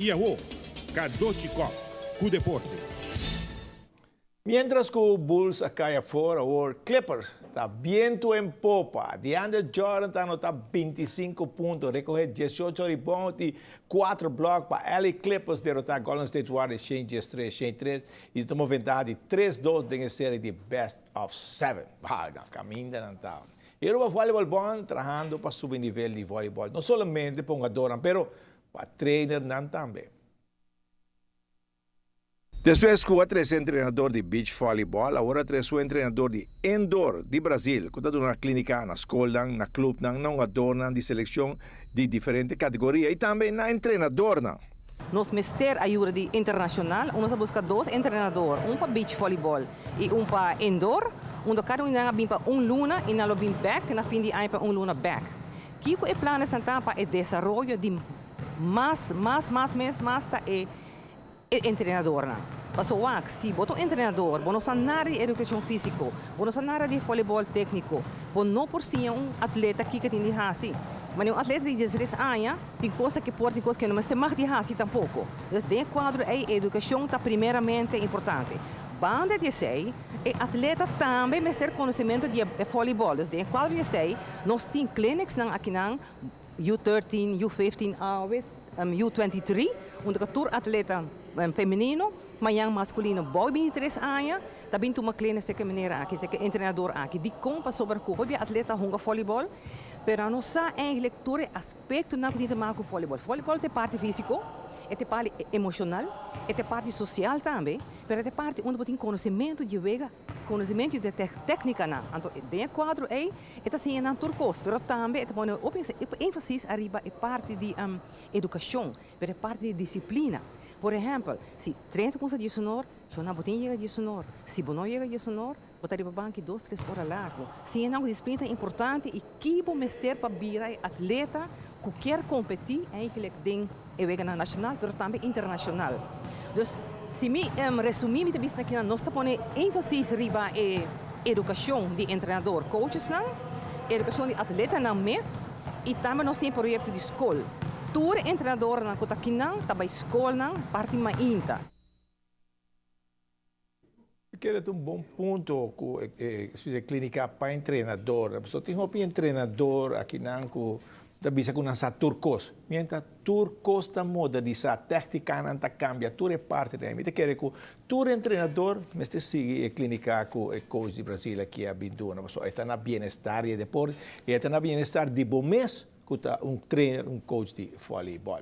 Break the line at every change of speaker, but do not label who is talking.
Y awo, Cadochi Kock cu deporte.
Mientras cu Bulls a cay afor, awor Clippers ta biento en popa. DeAndre Jordan ta anota 25 punto, recoge 18 rebound y 4 block pa LA Clippers derota Golden State Warriors 103-103 y tuma ventaha di 3-2 den serie di best of 7. Bah, caminda nan ta. Y Aruba Volleyball Bond trahando pa subi nivel di volleyball. No solamente pa hungador, pero pa trainer nan tambe. Despues cu a trece entrenador di beach volleyball, awor a trece entrenador di indoor di Brasil, cu ta duna clinica na scol, na club, na hungador di seleccion di diferente categoria y tambe na entrenador.
Nos mester ayuda di internacional, nos a busca dos entrenador, un pa beach volleyball y un pa indoor, unda cada un a bin pa un luna y nan lo bin back na fin di aña pa un luna back. Kico e plan ta pa e desaroyo di mas, mas, mas, mas, mas ta e entrenador nan. Paso wak, si bo ta entrenador, bo no sa nada di educacion fisico, bo no sa nada di volleyball tecnico, bo no por siña un atleta kico tin di hasi. Mas un atleta di 16 aña, tin cos cu por, tin cos cu no mester mag di hasi tampoco. Anto, den cuadro ey educacion ta primeramente importante. Banda di esey, e atleta tambe mester conocimento di volleyball. Anto, den cuadro di esey, nos tin clinics nan aki nan U13, U15, U23, unda tur atleta femenino, mañan masculino, bou 23 aña, tambe tuma clinics cu manera aki, cu entrenador aki, di con pasobra cu e atleta hunga volleyball, pero no sa eigenlijk tur aspecto nan cu tin cu volleyball. Volleyball tin parti fisico, e parti emocional, e parti social tambe, pero e parti unda tin conocimento di wega, conocimento di tecnica nan. Anto, den cuadro ey, e ta asina nan tur cos, pero tambe e ta pone enfasis ariba e parti di educacion, pero e parti di disciplina. Por ehempel, si trein cuminsa 10 or, si no bo tin yega 10 or, si bo no yega 10 or, bo ta riba banki 2, 3 ora largo. Si no, disciplina ta importante y kico mester pa bira atleta cu kier competi eigenlijk den e wega nacional, pero tambe internacional. Dus, si mi resumi, mi ta aki nos ta pone enfasis riba e educacion di entrenador, coaches nan, educacion di atleta nan mes, y tambe nos tin proyecto di scol. Tur entrenador nan cu ta aki nan, ta bay scol nan, parti mainta.
Kier un bon punto cu clinica pa entrenador. So tin hopi entrenador aki nan cu ta bisa cu nan sa tur cos. Mientras tur cos ta modernisa, tecnica nan ta cambia, tur e parti di Mi kier cu tur entrenador mester sigui e clinica cu e coach di Brasil aki a bin duna. So ta na bienestar di deporte y ta na bienestar di bo mes cu ta un trainer, un coach di volleyball.